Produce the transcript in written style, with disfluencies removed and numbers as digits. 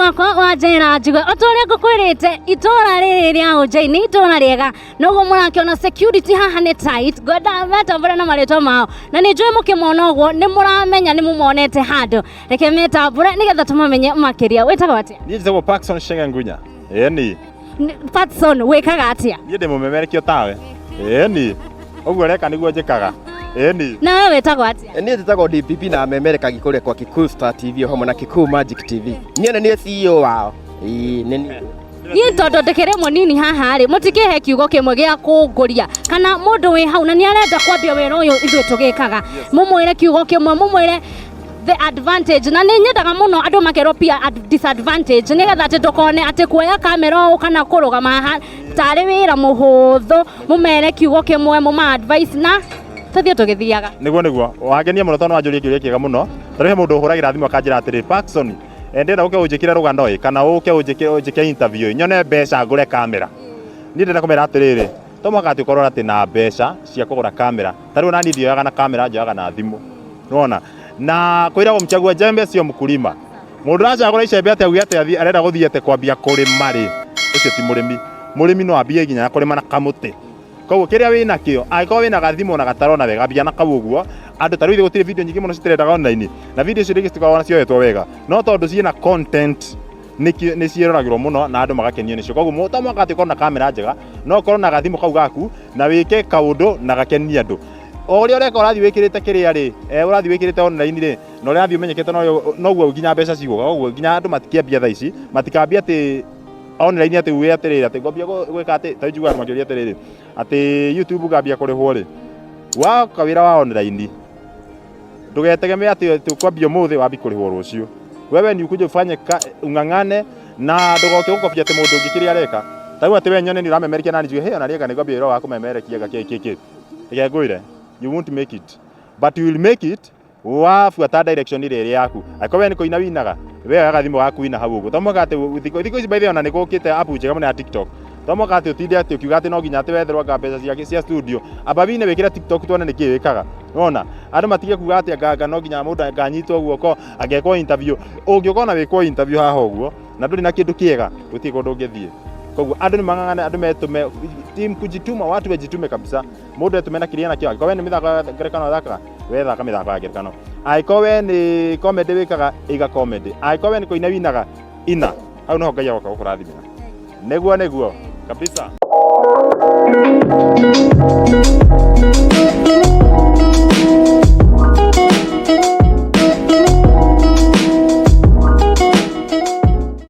Wakwa wa njera njigue o ta ũrĩa ngũkwĩrĩte, itũra rĩrĩ rĩa Ũnjai nĩ itũra rĩega, noguo mũrakĩona security haha nĩ tight. Ngwenda metambũre na marĩtwa mao, na nĩ njũĩ mũkĩmona ũguo nĩ mũramenya nĩ mũmonete handũ. Reke metambũre nĩgetha tũmamenye makĩria. Wĩtagwo atĩa? Niĩ njĩtagwo Parkson Shenge Ngunya. Ĩni. Patson, wĩkaga atĩa? Niĩ ndĩ mũmemerekio tawe. Ĩni. Ũguo ũreka nĩguo njĩkaga. Ĩni. Nawe wĩtagwo atĩa? Niĩ njĩtagwo DPP na memerekagi kũrĩa kwa Kikuyu Star TV o hamwe na Kikuyu Magic TV. Niĩ nĩ niĩ CEO wao. Ĩĩ, nĩ niĩ. Niĩ tondũ ndĩkĩrĩ mũnini haha rĩ, mũtikĩhe kiugo kĩmwe gĩa kũngũria kana mũndũ wĩ hau na nĩ arenda kwambia wĩra ũyũ ithuĩ tũgĩkaga, mũmwĩre kiugo kĩmwe, mũmwĩre the advantage. Na nĩ nyendaga mũno andũ makerwo pia disadvantage, nĩgetha atĩ ndũkone atĩ kuoya kamera ũũ kana kũrũgama haha tarĩ wĩra mũhũthũ. Mũmere kiugo kĩmwe, mũma advice na tũthiĩ tũgĩthiaga. Nĩguo wangenia mũno tondũ wanjũria kĩũria kĩega mũno. Tondũ he mũndũ ũhũragĩra thimũ akanjĩra atĩrĩ, "Parkson, ndĩrenda ũke ũnjĩkĩre rũgano ĩ, kana ũke ũnjĩke interview ĩ, nyone mbeca ngũre kamera." Niĩ ndĩrenda kũmera atĩrĩrĩ, to mũhaka atĩ ũkorwo atĩ na mbeca cia kũgũra kamera. Ta rĩu ona niĩ ndioyaga na kamera, njoyaga na thimũ. Nĩwona? Na kwĩragwo mchagua jembe sio mkulima. Mũndũ ũracagũra icembe atĩ auge atĩ athiĩ arenda gũthiĩ atĩ kwambia kũrĩma rĩ, ũcio ti mũrĩmi. Mũrĩmi no ambie nginya na kũrĩma na kamũtĩ. Koguo kĩrĩa wĩna kĩo, angĩkorwo wĩna gathimũ ona gatarona wega, ambia na kau ũguo. Andũ ta rĩu ithuĩ gũtirĩ video nyingĩ mũno citrendaga online, na video icio rĩngĩ citikoragwo ona cioetwo wega, no tondũ ciĩna content nĩ ciĩroragĩrwo mũno na andũ magakenio nĩcio. Koguo to mũhaka atĩ ũkorwo na kamera njega, no ũkorwo na gathimũ kau gaku na wĩke kaũndũ na gakenie andũ. O ũrĩa ũreka ũrathiĩ wĩkĩrĩte kĩrĩa rĩ, ũrathiĩ wĩkĩrĩte online rĩ, na ũrĩa ũrathiĩ ũmenyekete noguo nginya mbeca cigũka. Koguo nginya andũ matikĩambia thaa ici, matikambie atĩ online atĩ uge atĩrĩrĩ atĩ ngwambia gwĩka atĩ, ta rĩu njiguaga andũ makĩũria atĩrĩrĩ, atĩ YouTube ngambia kũrĩhwo rĩ. Waka wĩra wa online ndũgetegemee atĩ ũkwambia ũmũthĩ wambie kũrĩhwo rũciũ. Wewe ni ukuje ufanye ung'ang'ane na ndũgoke gũkobia atĩ mũndũ ũngĩ kĩrĩa areka. Ta rĩu atĩ we nyone nĩ ũramemerekia na njuge, "Hey, ona rĩega nĩ ngwambia wĩra wa kũmemerekia ngakĩ kĩ kĩ." Reke ngwĩre, you won't make it. But you will make it wabuata direction ĩrĩa ĩrĩ yaku. Angĩkorwo we nĩ kũina winaga, we oya gathimũ gaku wina hau ũguo. To mũhaka atĩ thikũ ici by the way ona nĩ gũkĩte app njega mũno ya TikTok. To mũhaka atĩ ũtinde atĩ ũkiuga atĩ no nginya atĩ wetherwo anga mbeca cia studio. Amba wine wĩkĩre TikTok tuone nĩkĩ wĩkaga. Nĩwona? Andũ matige kuga atĩ anga no nginya mũndũ anganyitwo guoko, angekwo interview. Ũngĩũka ona wĩkwo interview haha ũguo, na ndũrĩ na kĩndũ kĩega, gũtirĩ kũndũ ũngĩthiĩ. Koguo andũ nĩ mang'ang'ane, andũ metũme, team kujituma, watu wajitume kabisa. Mũndũ etũme na kĩrĩa enakĩo. Angĩkorwo we nĩ mĩthako ya ngerekano ũthakaga, we thaka mĩthako ya ngerekano. Angĩkorwo we nĩ comedy wĩkaga, iga comedy. Angĩkorwo we nĩ kũina winaga, ina. Hau nĩho Ngai agoka gũkũrathimĩra. Nĩguo kabisa.